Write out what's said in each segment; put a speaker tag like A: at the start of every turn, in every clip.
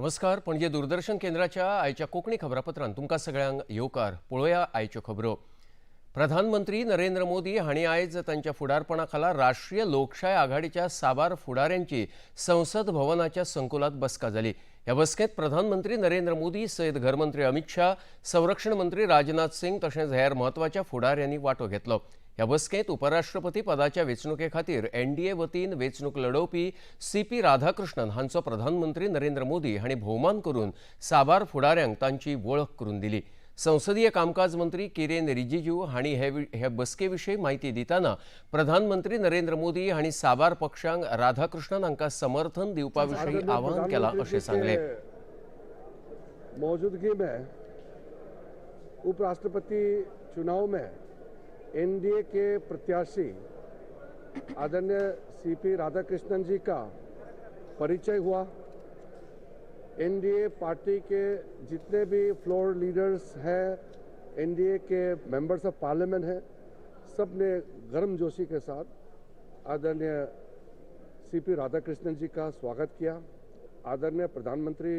A: नमस्कार. पणजे दूरदर्शन केंद्राच्या आयच्या कोंकणी खबरापत्रांत तुमकां सगळ्यांक येवकार. पळोवया आयच्यो खबरो. प्रधानमंत्री नरेंद्र मोदी हांणी आयज तांच्या फुडारपणा खाला राष्ट्रीय लोकशाय आघाडीच्या साबार फुडाऱ्यांची संसद भवनाच्या संकुलात बसका जाली. ह्या बसकेंत प्रधानमंत्री नरेंद्र मोदी सयत घरमंत्री अमित शाह, संरक्षण मंत्री राजनाथ सिंग तशेंच हेर म्हत्वाच्या फुडाऱ्यांनी वांटो घेतलो. ह्या बसकेंत उपराष्ट्रपती पदाच्या वेंचणुके खातीर एनडीए वतीन वेंचणूक लढोवपी सी पी राधाकृष्णन हांचो प्रधानमंत्री नरेंद्र मोदी हांणी भोवमान करून साबार फुडाऱ्यांक तांची वळख करून दिली. संसदीय कामकाज मंत्री किरेन रिजिजू हांणी हे बसके विशीं म्हायती दितना प्रधानमंत्री नरेंद्र मोदी हांणी साबार पक्षांक राधाकृष्णन हांकां समर्थन दिवपा विशीं आवाहन केलां अशें सांगलें.
B: मौजूदगी में उपराष्ट्रपति चुनाव में एनडीए के प्रत्याशी आदरणीय सीपी राधाकृष्णन जी का परिचय हुआ. एनडीए पार्टी के जितने भी फ्लोर लीडर्स हैं, NDA K members of parliament हैं, सब ने गर्मजोशी के साथ आदरणीय सीपी राधाकृष्णन जी का स्वागत किया. आदरणीय प्रधानमंत्री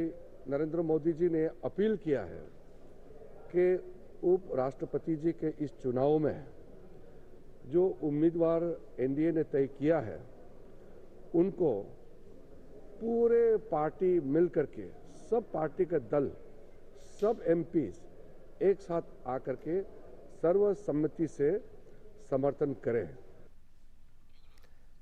B: नरेंद्र मोदी जी ने अपील किया है कि उपराष्ट्रपति जी के इस चुनाव में जो उम्मीदवार एनडीए ने तय किया है, उनको पूरे पार्टी मिल करके, सब पार्टी के दल, सब एमपीज एक साथ आकर के सर्वसम्मति से समर्थन करें.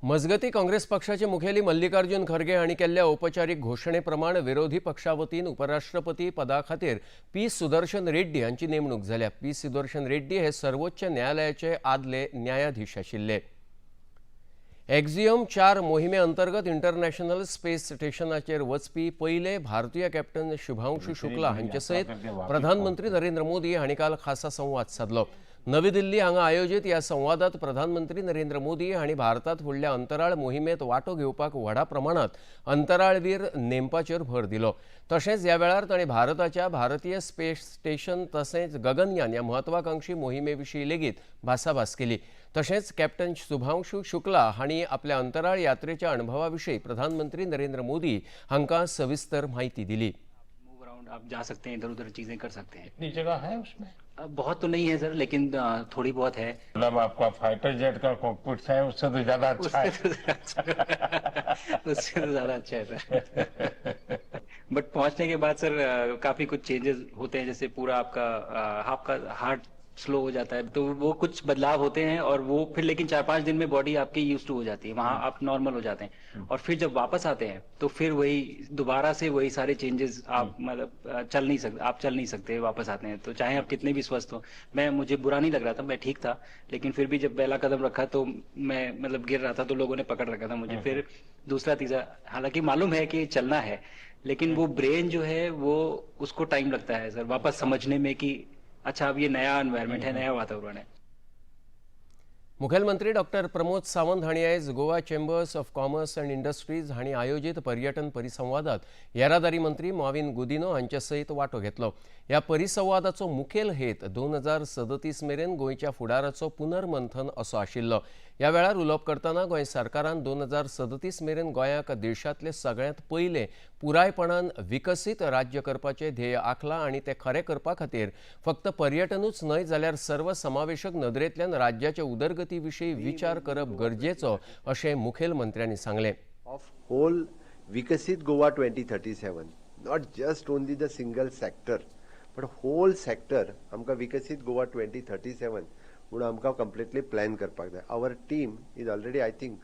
A: मजगती, काँग्रेस पक्षाचे मुखेली मल्लिकार्जुन खरगे हांणी केल्ल्या औपचारीक घोशणे प्रमाण विरोधी पक्षा वतीन उपराष्ट्रपती पदा खातीर पी सुदर्शन रेड्डी हांची नेमणूक जाल्या. पी सुदर्शन रेड्डी हे सर्वोच्च न्यायालयाचे आदले न्यायाधीश आशिल्ले. एक्झियम 4 मोहिमे अंतर्गत इंटरनॅशनल स्पेस स्टेशनाचेर वचपी पयले भारतीय कॅप्टन शुभांशु शुक्ला हांचे सयत प्रधानमंत्री नरेंद्र मोदी हांणी काल खासा संवाद सादलो. नवी दिल्ली हांगा आयोजीत ह्या संवादात प्रधानमंत्री नरेंद्र मोदी हांणी भारतात फुडल्या अंतराळ मोहिमेत वांटो घेवपाक व्हडा प्रमाणात अंतराळवीर नेमपाचेर भर दिलो. तशेंच ह्या वेळार तांणी भारताच्या भारतीय स्पेस स्टेशन तशेंच गगनयान ह्या म्हत्वाकांक्षी मोहिमे विशीं लेगीत भासाभास केली. तशेंच कॅप्टन शुभांशु शुक्ला हांणी आपल्या अंतराळ यात्रेच्या अणभवा विशीं प्रधानमंत्री नरेंद्र मोदी हांकां सविस्तर म्हायती दिली.
C: मूव अराउंड आप जा सकते हैं, इधर उधर चीजें कर सकते हैं.
D: इतनी जगह है उसमें?
C: बहुत तो नहीं है सर, लेकिन थोड़ी बहुत है.
D: मतलब आपका फाइटर जेट का कॉकपिट है, उससे तो ज्यादा अच्छा है.
C: उससे तो ज्यादा अच्छा है सर. बट पहुंचने के बाद सर, काफी कुछ चेंजेस होते हैं. जैसे पूरा आपका हार्ट स्लो हो जाता है, तो वो कुछ बदलाव होते हैं और वो फिर लेकिन 4-5 दिन में बॉडी आपकी यूज टू हो जाती है वहां, आप नॉर्मल हो जाते हैं. और फिर जब वापस आते हैं तो फिर वही दोबारा से वही सारे चेंजेस, आप मतलब चल नहीं सकते, आप चल नहीं सकते वापस आते हैं तो, चाहे आप कितने भी स्वस्थ हो. मैं मुझे बुरा नहीं लग रहा था, मैं ठीक था, लेकिन फिर भी जब पहला कदम रखा तो मैं मतलब गिर रहा था, तो लोगों ने पकड़ रखा था मुझे. फिर दूसरा, तीसरा. हालांकि मालूम है कि चलना है, लेकिन वो ब्रेन जो है, वो उसको टाइम लगता है सर वापस समझने में कि अच्छा, अब ये नया एनवायरनमेंट है, नया वातावरण है.
A: मुखेलमंत्री डॉक्टर प्रमोद सावंत हांणी आयज Goa chambers of commerce and industries हांणी आयोजीत पर्यटन परिसंवादात येरादारी मंत्री मॉविन गुदिनो हांचे सयत वांटो घेतलो. ह्या परिसंवादाचो मुखेल हेत 2037 मेरेन गोंयच्या फुडाराचो पुनर्मंथन असो आशिल्लो. ह्या वेळार उलोवप करतना गोंय सरकारान 2037 मेरेन गोंयाक देशांतलें सगळ्यांत पयलें पुरायपणान विकसीत राज्य करपाचें ध्येय आंखलां आनी तें खरें करपा खातीर फक्त पर्यटनूच न्हय जाल्यार सर्वसमावेशक नदरेंतल्यान राज्याचे उदरगती विशीं विचार करप गरजेचो अशें मुखेलमंत्र्यांनी सांगलें.
E: Of whole Vikasit Goa 2037, not just only the single sector, but whole sector. आमकां विकसीत गोवा 2037 म्हणून आमकां कंप्लिटली प्लॅन करपाक जाय. Our team is already, I think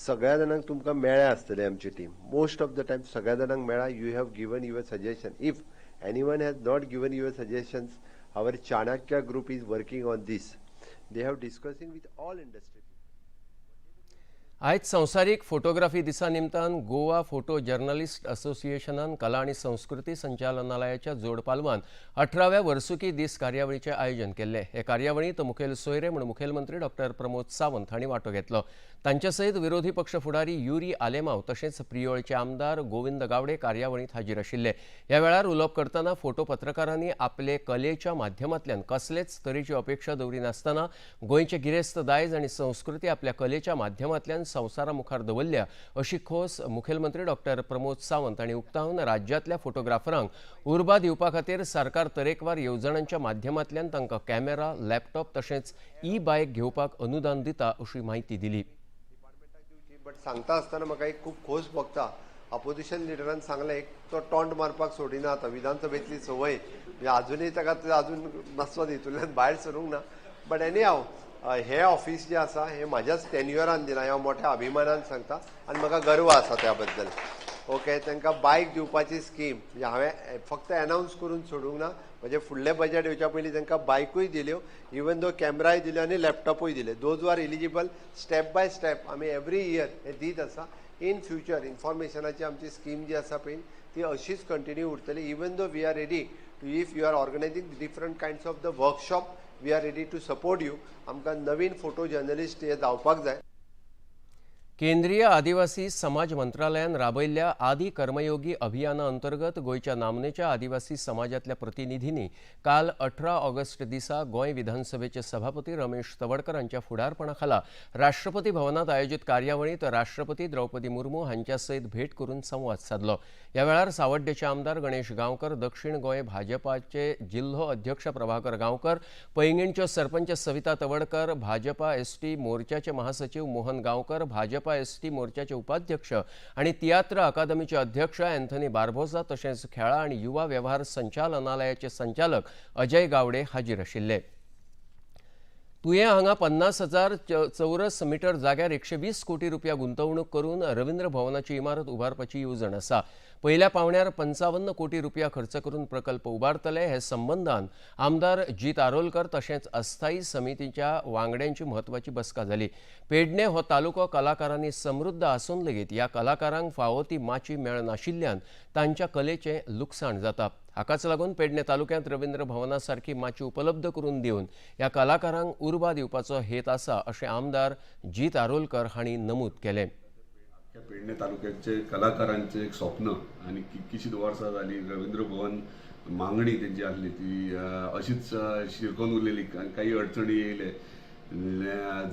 E: सगळ्या जाणांक तुमकां मेळ्ळ्या आसतले. आमची team most of the time सगळ्या जाणांक मेळ्ळा. You have given your suggestion. If anyone has not given your suggestions, our Chanakya group is working on this. They have discussing with all industry.
A: आयज संवसारीक फोटोग्राफी दिसा निमतान Goa photo journalist असोसिएशनान कला आनी संस्कृती संचालनालयाच्या जोड पालवान 18व्या वर्सुकी दीस कार्यावळीचें आयोजन केल्लें. हे कार्यावळींत मुखेल सोयरे म्हूण मुखेलमंत्री डॉक्टर प्रमोद सावंत हांणी वांटो घेतलो. तांचे सयत विरोधी पक्ष फुडारी युरी आलेमाव तशेंच प्रियोळचे आमदार गोविंद गावडे कार्यावळींत हाजीर आशिल्ले. ह्या वेळार उलोवप करतना फोटो पत्रकारांनी आपले कलेच्या माध्यमांतल्यान कसलेच तरेची अपेक्षा दवरिनासतना गोंयचे गिरेस्त दायज आनी संस्कृती आपल्या कलेच्या माध्यमांतल्यान संवसारा मुखार दवरल्या अशी खोस मुखेलमंत्री डॉक्टर प्रमोद सावंत हांणी उक्तावन राज्यांतल्या फोटोग्राफरांक उर्बा दिवपा खातीर सरकार तरेकवार येवजणांच्या माध्यमांतल्यान तांकां कॅमेरा, लॅपटॉप तशेंच ई बायक घेवपाक अनुदान दिता अशी म्हायती दिली।
E: बट सांगता आसतना म्हाका एक खूब खोस भोगता। अपोजिशन लिडरान सांगलें एक तो टॉन्ट मारपाक सोडिना, आतां विधानसभेंतली संवय म्हणजे आजुनूय ताका अजून मातसो हितूंतल्यान भायर सरूंक ना। बट एनी हाव हे ऑफिस जे आसा हे म्हाज्याच टेन्युअरान दिलां, हांव मोठ्या अभिमानान सांगता आनी म्हाका गर्व आसा त्या बद्दल। ओके, तांकां बायक दिवपाची स्कीम म्हणजे हांवें फक्त एनावन्स करून सोडूंक ना, म्हणजे फुडलें बजेट येवच्या पयलीं तांकां बायकूय दिल्यो, इवन दो कॅमेराय दिल्यो आनी लॅपटॉपूय दिले। Those are eligible step by step आमी एवरी इयर हे दीत आसा। इन फ्युचर इन्फॉर्मेशनाची आमची स्कीम जी आसा पळय ती अशीच कंटिन्यू उरतली। Even though we are ready to if you are organising different kinds of the workshop we are ready to support you. आमकां नवीन फोटो जर्नलिस्ट हे जावपाक जाय।
A: केंद्रीय आदिवासी समाज मंत्रालयान राबयल्ल्या आदी कर्मयोगी अभियाना अंतर्गत गोंयच्या नामनेच्या आदिवासी समाजातल्या प्रतिनिधींनी काल 18 ऑगस्ट दिसा गोंय विधानसभेचे सभापती रमेश तवडकर हांच्या फुडारपणा खाला राष्ट्रपती भवनात आयोजित कार्यावळीत राष्ट्रपती द्रौपदी मुर्मू हांच्या सयत भेट करून संवाद साधलो। ह्या वेळार सावड्डेचे आमदार गणेश गांवकर, दक्षिण गोंय भाजपाचे जिल्हो अध्यक्ष प्रभाकर गांवकर, पैंगीणच्यो सरपंच सविता तवडकर, भाजपा एसटी मोर्चाचे महासचिव मोहन गांवकर, भाजपा एसटी मोर्चाचे उपाध्यक्ष आणि तियात्र अकादमीचे अध्यक्ष अँथनी बार्बोजा तशेंच खेळां आणि युवा व्यवहार संचालनालयाचे संचालक अजय गावडे हाजीर आशिल्ले। तुयें हांगा 50,000 चौरस मीटर जाग्यार 120 कोटी रुपया गुंतवणूक करून रवींद्र भवनाची इमारत उबारपाची येवजण आसा। पयल्या पावण्यार 55 कोटी रुपया खर्च करून प्रकल्प उबारतले। हे संबंधान आमदार जीत आरोलकर तशेंच अस्थायी समितीच्या वांगड्यांची म्हत्वाची बसका जाली। पेडणे हो तालुको कलाकारांनी समृद्ध आसून लेगीत ह्या कलाकारांक फावो ती माची मेळनाशिल्ल्यान तांच्या कलेचें लुकसाण जाता। हाकाच लागून पेडणे तालुक्यांत रवींद्र भवना सारकी माची उपलब्ध करून दिवन ह्या कलाकारांक उर्बा दिवपाचो हेत आसा अशें आमदार जीत आरोलकर हांणी नमूद केलें।
F: पेडणे तालुक्याचे कलाकारांचे एक स्वप्न आनी कितकीशींच वर्सां जाली रवींद्र भवन मागणी तेंची आसली ती अशीच शिरकोन उरलेली। काही अडचणी येयले,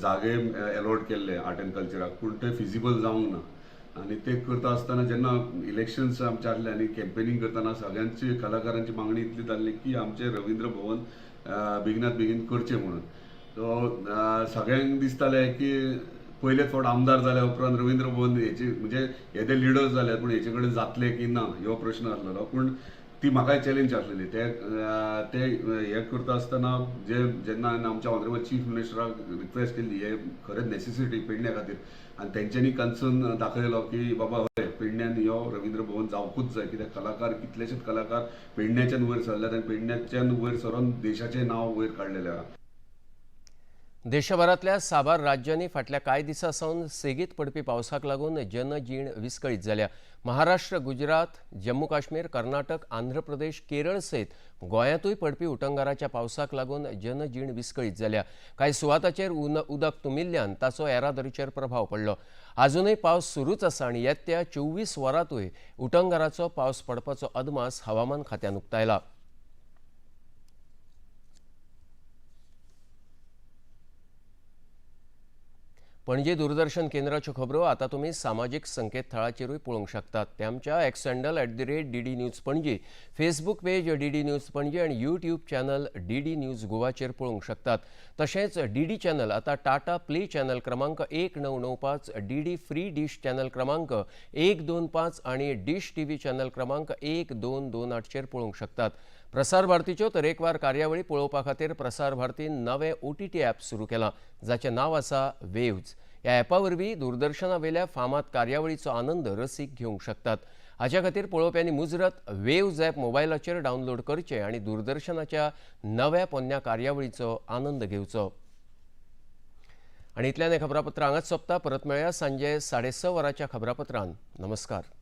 F: जागे एलॉट केल्ले आर्ट एंड कल्चराक, पूण ते फिजिबल जावंक ना। आनी ते करता आसतना जेन्ना इलेक्शन्स आमचे आसले आनी कॅम्पेनींग करतना सगळ्यांची कलाकारांची मागणी इतली जाल्ली की आमचें रवींद्र भवन बेगिनात बेगीन करचें म्हणून। सो सगळ्यांक दिसतालें की पयले फावट आमदार जाल्या उपरांत रवींद्र भवन हेची म्हणजे हे लिडर्स जाले पूण हेचे कडेन जातले की ना हो प्रश्न आसलेलो। पूण ती म्हाकाय चॅलेंज आसलेली। ते ते हे करता आसतना जे जेन्ना आमच्या ऑनरेबल चीफ मिनिस्टराक रिक्वेस्ट केल्ली हे खरेंच नेसेसिटी पेडण्या खातीर आनी तेंच्यांनी कन्सर्न दाखयलो की बाबा हय पेडण्यान ह्यो रवींद्र भवन जावकूच जाय, कित्याक कलाकार कितलेशेच कलाकार पेडण्याच्यान वयर सरल्यात आनी पेडण्याच्यान वयर सरून देशाचें नांव वयर काडलेलें आहा।
A: देशभरांतल्या साबार राज्यांनी फाटल्या कांय दिसां सावन सेगीत पडपी पावसाक लागून जनजीण विस्कळीत जाल्या। महाराष्ट्र, गुजरात, जम्मू काश्मीर, कर्नाटक, आंध्र प्रदेश, केरळ सयत गोंयांतूय पडपी उटंगाराच्या पावसाक लागून जनजीण विस्कळीत जाल्या। कांय सुवाताचेर उदक तुमिल्ल्यान ताचो येरादारीचेर प्रभाव पडलो। आजुनूय पावस सुरूच आसा आनी येत्या 24 वरांतूय उटंगाराचो पावस पडपाचो अदमास हवामान खात्यान उक्तायला। पणजे दूरदर्शन केंद्राच्यो खबरो आतां तुमी सामाजीक संकेतथळाचेरूय पळोवंक शकतात। ते आमच्या X handle @DD News Panaji, Facebook page DD News Panaji आनी यूट्यूब चॅनल DD news गोवाचेर पळोवंक शकतात। तशेंच DD channel आतां टाटा प्ले चॅनल क्रमांक 1995, DD free dish channel क्रमांक 125 आनी डिश TV channel क्रमांक 1228चेर पळोवंक शकतात। प्रसार भारतीच्यो तरेकवार कार्यावळी पळोवपा खातीर प्रसार भारतीन नवें OTT app सुरू केलां जाचें नांव आसा वेव्ज। ह्या ॲपा वरवीं दूरदर्शनावेल्या फामाद कार्यावळीचो आनंद रसीक घेवंक शकतात। हाच्या खातीर पळोवप्यांनी मुजरत वेव्ज ॲप मोबायलाचेर डावनलोड करचें आनी दूरदर्शनाच्या नव्या पोन्न्या कार्यावळीचो आनंद घेवचो। आनी इतल्यान हें खबरापत्र हांगाच सोंपता। परत मेळया सांजे 6:30 वरांच्या खबरापत्रान। नमस्कार।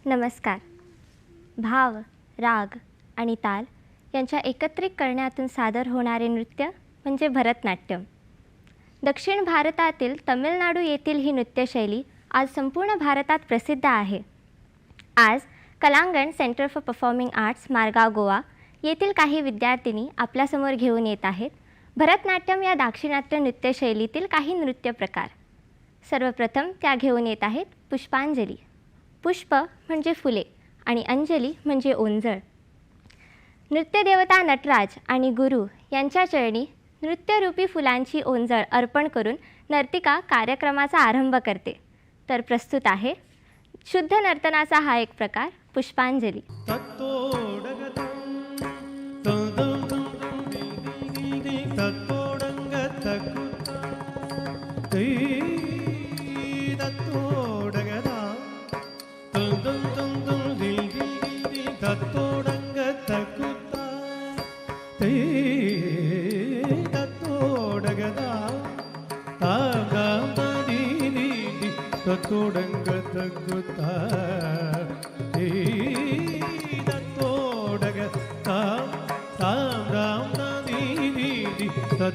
G: नमस्कार. भाव, राग आणि ताल यांच्या एकत्रित करण्यातून सादर होणारे नृत्य म्हणजे भरतनाट्यम. दक्षिण भारतातील तमिळनाडू येथील ही नृत्यशैली आज संपूर्ण भारतात प्रसिद्ध आहे. आज Kalangan centre for performing arts, Margao, Goa येथील काही विद्यार्थिनी आपल्यासमोर घेऊन येत आहेत भरतनाट्यम या दाक्षिणात्य नृत्यशैलीतील काही नृत्य प्रकार. सर्वप्रथम त्या घेऊन येत आहेत पुष्पांजली. पुष्प म्हणजे फुले आणि अंजली म्हणजे ओंजळ. नृत्यदेवता नटराज आणि गुरु यांच्या चरणी नृत्यरूपी फुलांची ओंजळ अर्पण करून नर्तिका कार्यक्रमाचा आरंभ करते. तर प्रस्तुत आहे शुद्ध नर्तनाचा हा एक प्रकार, पुष्पांजली.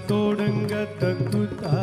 H: तोडंग तकुता.